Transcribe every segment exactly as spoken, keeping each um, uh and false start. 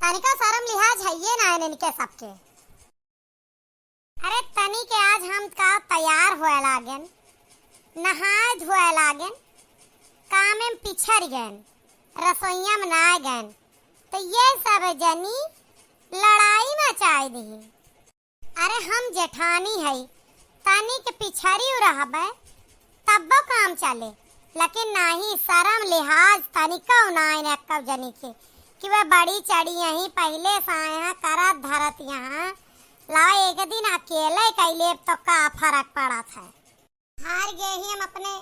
तनिका शर्म लिहाज हइये नाइन इनके सबके। अरे तनी के आज हम का तैयार होए लागेन, नहाए धोए लागेन, कामे में पिछड़ गएन, रसोइया में नाए गएन, तो ये सब जनी लड़ाई मचाए दिही। अरे हम जेठानी हई, तनी के पिछड़ी रहबे, तब्बो काम चले, लेकिन नाही, शर्म लिहाज तनिको नाई न एक्को जनी के, कि वह बड़ी चढ़ी यहीं पहिले से आए हैं, करत धरत यहाँ, लाओ एक दिन अकेले कैले तो का फर्क पड़त है। हार गए ही हम अपने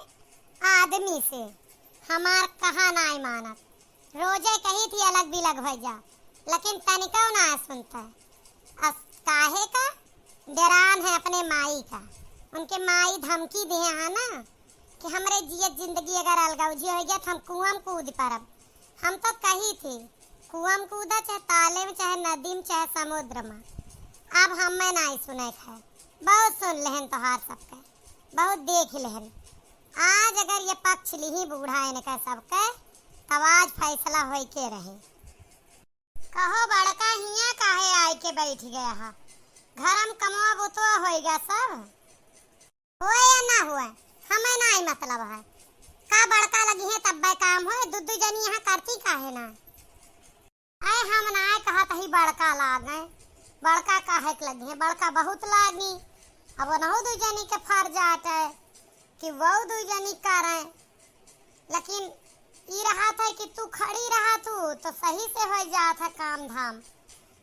आदमी से, हमार कहा नाई मानत। रोजे कही थी अलग बिलग हो जा, लेकिन तनिको ना सुनता। अस काहे का? डेरान है अपने माई का। उनके माई धमकी दिए है ना कि हमरे जियत जिंदगी अगर अलगौजी हो गया तो हम कुआं में कूद पड़ब। हम तो कही थी कुआं में कूदा, चाहे ताले में, चाहे नदी में, चाहे समुद्र में। अब हमें नाई सुने खाए, बहुत सुन लेहन तोहार सबके, बहुत देख लेहन। आज अगर ये पक्ष लिही बूढ़ा इनका सबके, तब आज फैसला होई के रहे। कहो बड़का हियाँ काहे आए के बैठ गया हा? घर में कमवा बुतवा होइगा सब। होए या ना होए, हमें नाई मतलब है। का बड़का लगी है तब्बे काम होए, दू दू जनी यहाँ करती काहे ना? अरे हम नाय कहत ही बड़का लागे, बड़का काहे के लगी है, बड़का बहुत लागी। अब ओनहु दू जनी के फर्ज आटे कि वो दू जनी करे, लेकिन ई रहत है कि तू खड़ी रहत हू तो सही से हो जात है काम धाम,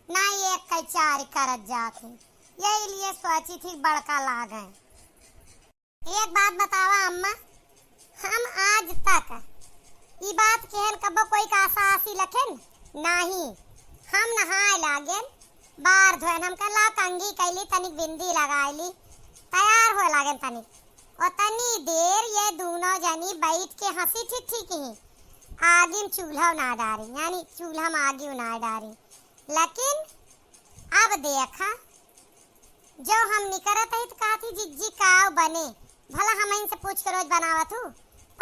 ना ये कई चार करत जात है, यही लिए सोची थी बड़का लागे। एक बात बतावा अम्मा, हम आज तक ई बात केहन कबो कोई का आशा आसी लखेन? नाही। हम नहाए लागेन, बार धोएन, हम कहला कंघी कैली, तनिक बिंदी लगाइली, तैयार होए लागेन तनिक। ओतनी देर ये दूनो जनी बैठ के हंसी ठिठी की, आगी में चूल्हा ना डारी, यानी चूल्हा में आगी ना डारी। लेकिन अब देखा, जो हम निकरत ही तो कहत ही, "जिज्जी, काव बने?" भला हम इनसे पूछ के रोज बनावत हूँ,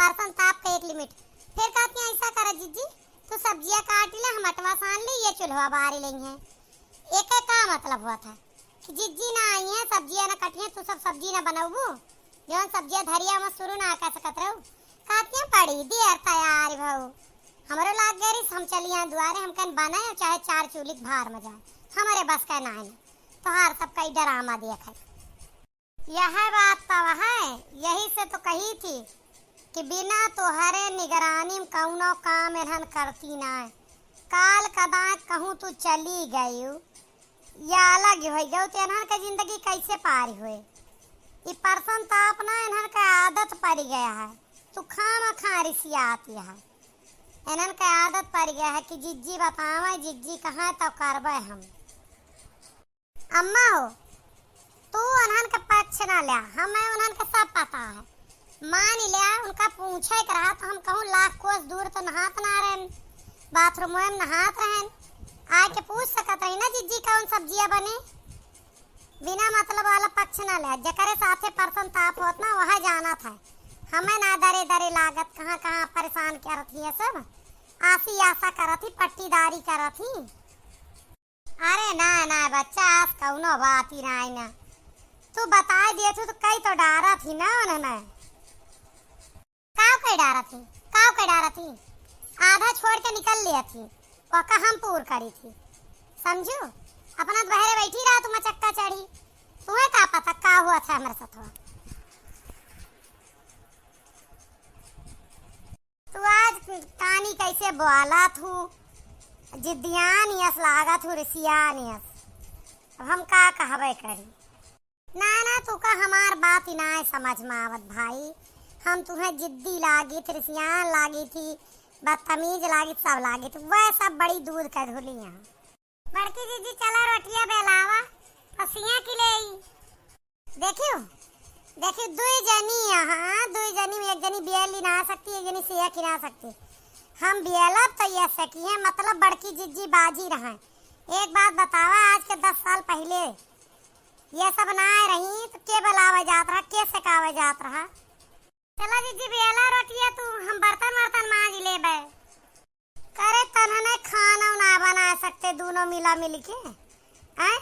परसन ताप के एक limit। फिर कहती हैं, "ऐसा करा जिज्जी, तू सब्जिया काट ले, हम अटवा सान ली, ये चूल्हा बारी लेंगे।" एके का मतलब हुआ था कि जिज्जी ना आई हैं, सब्जिया ना कटी हैं, तू सब सब्जी ना बनउबू, जौन सब्जिया धरिया में शुरू ना कर सकत रहू। कहती हैं, "पड़ी देर तैयार भऊ, हमरो लाग गए रिस, हम चली यहाँ दुआरे, हम कहन बने, चाहे चार चूल्ही के भार में जाए, हमारे बस का ना है।" तोहार सब कई drama देख है। यह बात तो है, यही से तो कही थी कि बिना तोहरे निगरानी में कौनो काम एनहन करती ना। काल कदाच कहूँ तू चली गयू या अलग हो गयू, तो एनहन के जिंदगी कैसे पार होए? ई परसन ताप ना एनहन के आदत पड़ गया है, तू खाम खा रिसियाती है। एनहन के आदत पड़ गया है कि जिज्जी बतावे, जिज्जी कहाँ तो करबे हम। अम्मा हो, तू उन्हन के पक्ष ना ल्या, हमें उन्हन के सब पता है। मान लिया, उनका पूछे के रहा तो हम कहूँ लाख कोस दूर तो नहात ना रहन, bathroom में नहात रहन। आके पूछ सकत रही ना जिज्जी कौन सब्जिया बने। बिना मतलब वाला पक्ष ना ल्या, जकरे साथे परसन ताप होत ना वह जानत है। हमें ना दरे दरे लागत, कहाँ कहाँ परेशान करत ही ये सब, आसी आसा करत ही, पट्टीदारी करत ही। अरे ना ना बच्चा, आस कौनो बात ही ना है ना। तू बताए दिए तू तो कई तो डारा थी ना उन्हें। काव कई डारा थी, काव कई डारा थी। आधा छोड़ के निकल लिया थी, ओका हम पूर करी थी। समझू? अपना बहरे बैठी रहा तू मचक्का चढ़ी। तुम्हें का पता का हुआ था हमारे साथ हुआ। तू आज कानी कैसे बोलत हूँ, जिद्दियान यस लागत हूँ, रिसियान यस। अब हम का कहबे करी? ना, ना, तू का हमार बात ही ना समझ में आवत भाई। हम तुम्हें जिद्दी लागी थी, रिसियान लागी थी, बदतमीज लागी थी, सब लागी थी। वह सब बड़ी दूध का धुली यहाँ। बड़की जीजी, चला रोटिया बेलावा, पसिया की ले आई। देखियो, देखियो, दुई जनी यहाँ, दुई जनी में एक जनी बेली ना सकती, एक जनी सिया की ना सकती। हम बेलब तो ये सकी है, मतलब बड़की जीजी बाजी रहा। एक बात बतावा, आज के दस साल पहले ये सब ना रही तो के बुलावे जात रहा, के सिखावे जात रहा? चला जीजी, बेला रोटिया तू, हम बर्तन वर्तन मांज लेबे। अरे तन्हने खाना ना बना सकते दूनों मिला मिल के, हैं?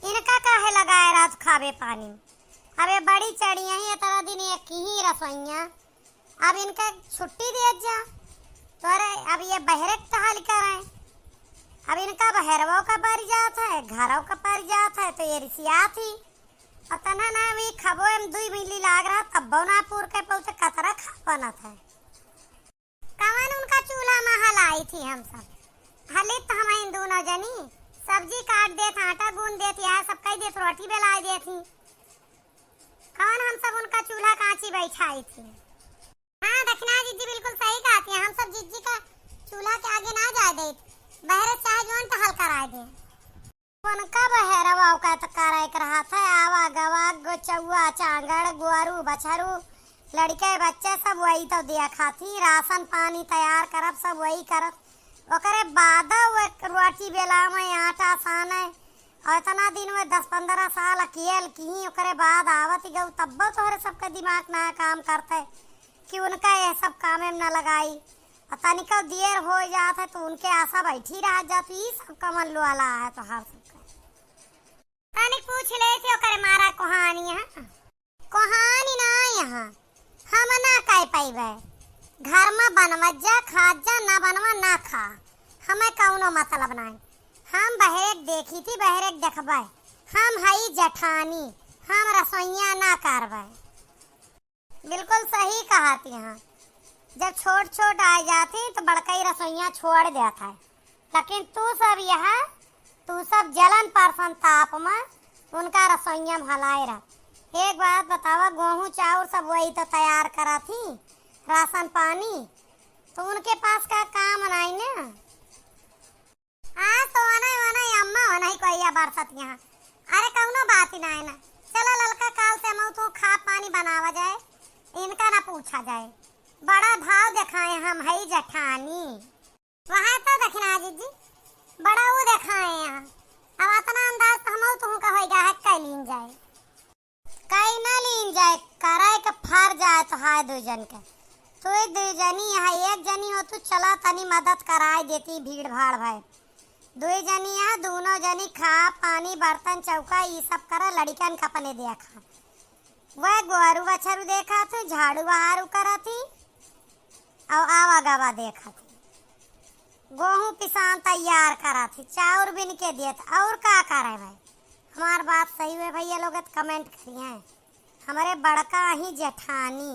इनका काहे लगाए रहत खाबे पानी? अब ये बड़ी चढ़ी हैं, इतना दिन एक ही रसोइया, अब इनका छुट्टी दे जा। तो अरे अब ये बहरे के टहल कर आए, अब इनका बहरवो का परि जात है, घरों का परि जात है, तो ये रिसियात ही। और तन्हने भी खबो एम दुई मिली लाग रहा, तब्बो ना पूर के पहुँचे, कतरा खा बनत है। कवन उनका चूल्हा में हलाई थी हम सब? हलित तो हम इन दूनों जनी सब्जी काट देत, आटा गूंद देत, यह सब कई देत, रोटी बेलाई देत ही। कवन हम सब उनका चूल्हा कांची बैठाई थी? हाँ, दखिना जिज्जी बिल्कुल सही कहत ही, हम सब जिज्जी का चूल्हा के आगे ना जाए देत, बहरे चाहे जौन टहल कराए दे। उनका बहरवा का तो करे के रहत है, आवा गवा, गो-, चौआ, चांगड़, गोरू, बछरू, लड़के, बच्चे सब वही तो देखत ही, राशन पानी तैयार करब, सब वही करत। ओकरे बाद वो एक रोटी बेला में आटा साने, और इतना दिन वो दस पन्द्रह साल अकेल की, ओकरे बाद आवत ही गऊ, तब्बो तोहरे सबके दिमाग ना काम करते कि उनका यह सब कामे में न लगाई। और तनिको देर हो जात है तो उनके आशा बैठी रह जाती, ई सब कमन लुआला है तोहार सबका। तनिक पूछ लेत ही ओकरे मारा कोहानी यहाँ। कोहानी ना यहाँ, हम ना कह पइबे। घर में बनवत जा, खात जा, ना बनवा ना खा, हमें कौनो मतलब नाहीं। हम बहरेक देखी थी, बहरेक देखबे। हम हई जेठानी, हम रसोइया ना करबे। बिल्कुल सही कहत ही। जब छोट छोट आए जात ही तो बड़कई रसोइया छोड़ देत है, लेकिन तू सब यहाँ, तू सब जलन परसन ताप में उनका रसोइया में हलाए रह। एक बात बतावा, गोहूँ चाउर सब वही तो तैयार करत ही, राशन पानी, तो उनके पास का काम नाई ना? आज तो ओनही, ओनही अम्मा, ओनही कोइया बरसत यहाँ। अरे कौनो बात ही ना है ना। चला ललका, काल से हमहू तू खा पानी बनावा जाए, इनका ना पूछा जाए। बड़ा भाव देखाए हम हई जेठानी। वहाँ तो दखिना जिज्जी, बड़ा वो देखाए यहाँ। अब अतना अंदाज तो हमहू तू का होइगा है, कह लीन जाए। कई ना लीन जाए, करे के फर जाए तो हाय दो जन के। तू दुई जनी है, एक जनी हो तू, चला तनी मदद कराए देती, भीड़ भाड़ भय। दुई जनी है, दूनों जनी खा पानी बर्तन चौका ई सब करा, लड़िकन के अपने देखा। वह गोरू बछरू देखा थी, झाड़ू बहारू करा थी, और आवा गवा देखा थी। गोहूँ पिसान तैयार करा थी, चाउर बिन के दिया था, और का करे भाई? हमार बात सही हुए भैया लोग तो comment करिए। हमरे बड़का ही जेठानी।